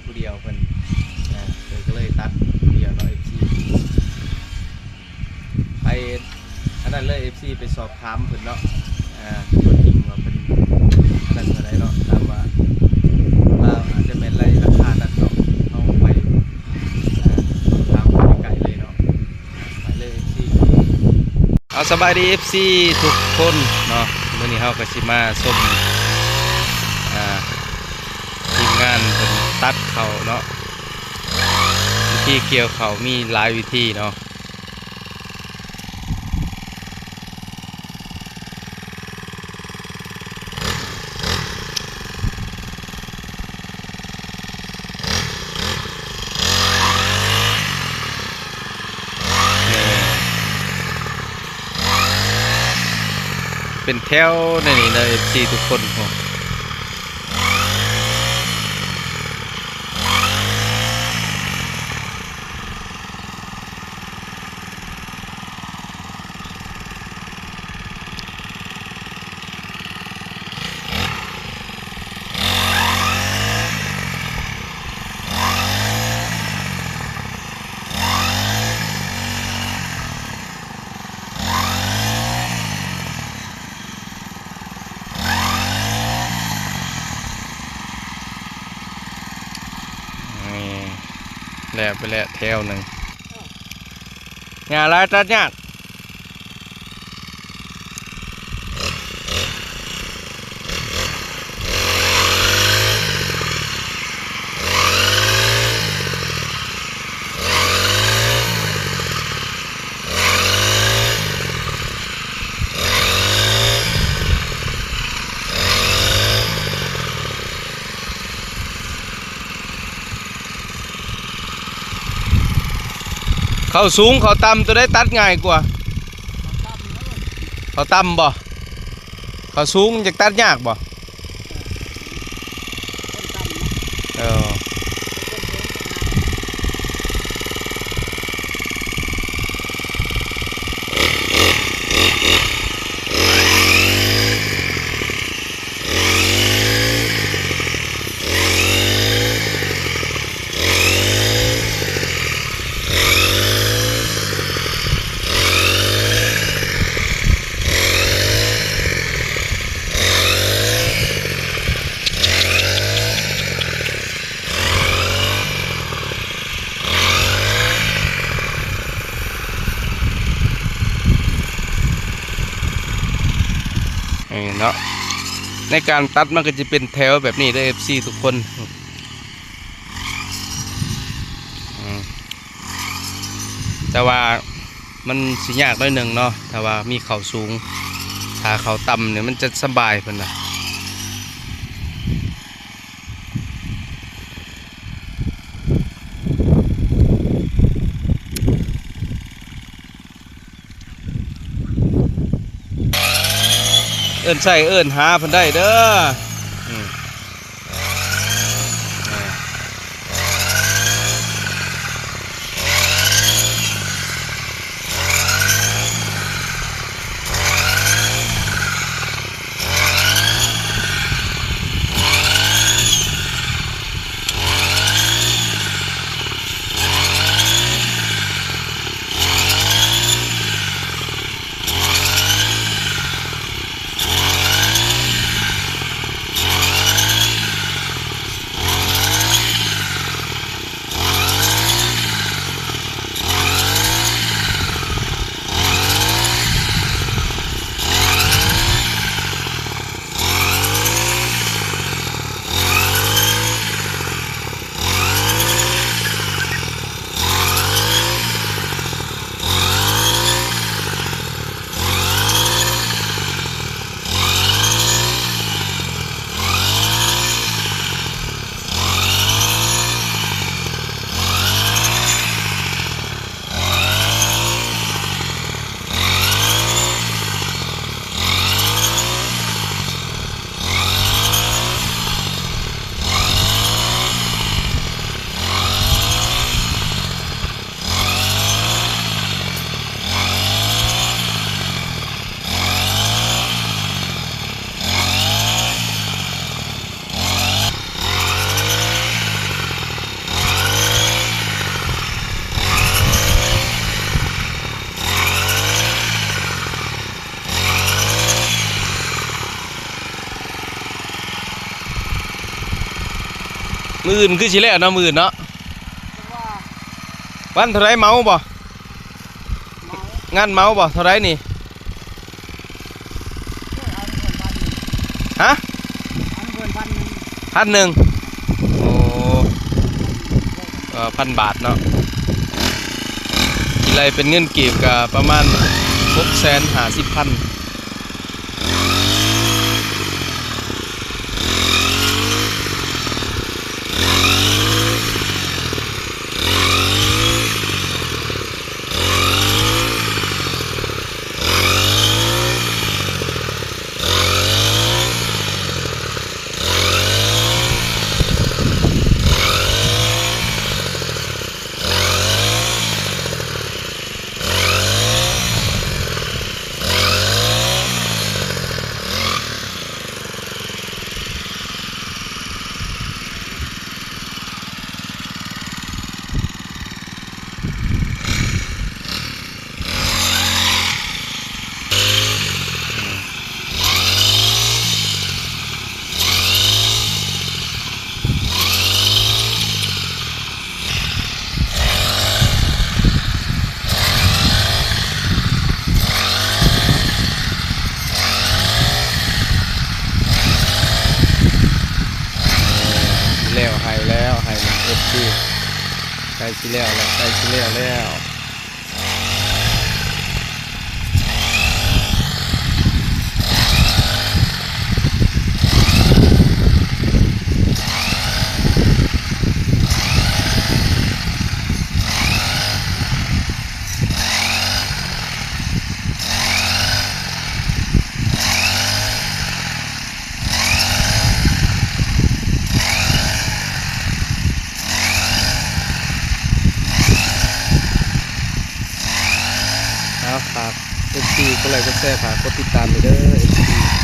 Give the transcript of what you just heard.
ຜູ້ດຽວເພິ່ນ ເອີ ເພິ່ນກໍເລີຍຕັດຜູ້ດຽວເນາະ ເອັຟຊີ ໄປອັນນັ້ນເລີຍ ເອັຟຊີ ໄປສອບຖາມເພິ່ນເນາະ ອ່າ ຕົວຈິງວ່າເພິ່ນອັນນັ້ນເທົ່າໃດເນາະ ຕາມວ່າ ວ່າອາດຈະແມ່ນໄລລາຄານັ້ນເນາະ ເຮົາໄປ ອ່າ ຖາມເພິ່ນໃກ້ໆເລີຍເນາະ ໄປເລີຍ ເອັຟຊີ ເອົາ ສະບາຍດີ ເອັຟຊີ ທຸກຄົນເນາະ ມື້ນີ້ເຮົາກໍຊິມາຊົມ ອ່າ ທີມງານເພິ່ນຕັດເຂົ້າເນາະ ວິທີກ່ຽວເຂົ້າມີຫຼາຍວິທີເນາະ ເປັນແຖວໃນນີ້ເດີ ເອັຟຊີ ທຸກຄົນ. ນີ້ ແລ້ວໄປແລ້ວແຖວໜຶ່ງ ຫຍ້າຫຼາຍຕັດຍາກ. ເຂົ້າສູງເຂົ້າຕ່ຳ ຕົວໃດຕັດງ່າຍກວ່າ? ເຂົ້າຕ່ຳບໍ່? ເຂົ້າສູງຢາກຕັດຍາກບໍ່? ເອີ. ນີ້ເນາະ ໃນການຕັດມັນກໍຈະເປັນແຖວແບບນີ້ເດີ ເອັຟຊີ ທຸກຄົນ ອືມ ແຕ່ວ່າມັນຊິຍາກໜ້ອຍໜຶ່ງເນາະ ຖ້າວ່າມີເຂົ້າສູງ ຖ້າເຂົ້າຕ່ຳນີ້ມັນຈະສະບາຍເພິ່ນວ່າ. ເອີ້ນໃສ່ເອີ້ນຫາເພິ່ນໄດ້ເດີ ອືມ. ມື້ອື່ນຄືຊິແລ້ວເນາະ ມື້ອື່ນເນາະ. ວັນເທົ່າໃດເໝົາບໍ່? ງານເໝົາບໍ່? ເທົ່າໃດນີ້? ຮະ? ພັນໜຶ່ງ. ໂອ້ ກໍພັນບາດເນາະ. ຄິດໄລ່ເປັນເງິນກີບກໍປະມານຫົກແສນຫ້າສິບພັນ. ແລ້ວ ໄຮ່ແລ້ວ ໄຮ່ ເອັຟຊີ ໃກ້ຊິແລ້ວແລ້ວ ໃກ້ຊິແລ້ວແລ້ວ. ເອົາ ຝາກ ເອັຟຊີ ກົດໄລ້ກົດແຊ ຝາກກົດຕິດຕາມເດີ ເອັຟຊີ.